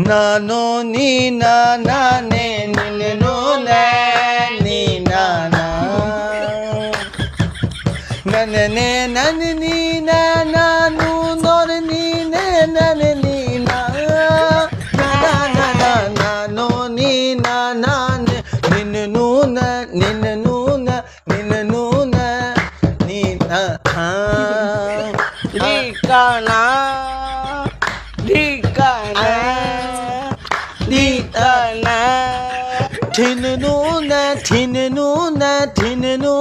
ນາໂນນີນານາເນ ນີນະໂນແນ ນີນານາ ນານະເນ ນານະນີນາ ນານູໂນນະນີເນ ນານະນີນາ ນານານານາ ນາໂນນີນານາເນ ນີນະນູນາ ນີນະນູນາ ນີນະນູນາ ນີນາ ອາ ດີການາ ດີການາ ດີການາ ທີນະນູນາ ທີນະນູນາ ທີນະນູ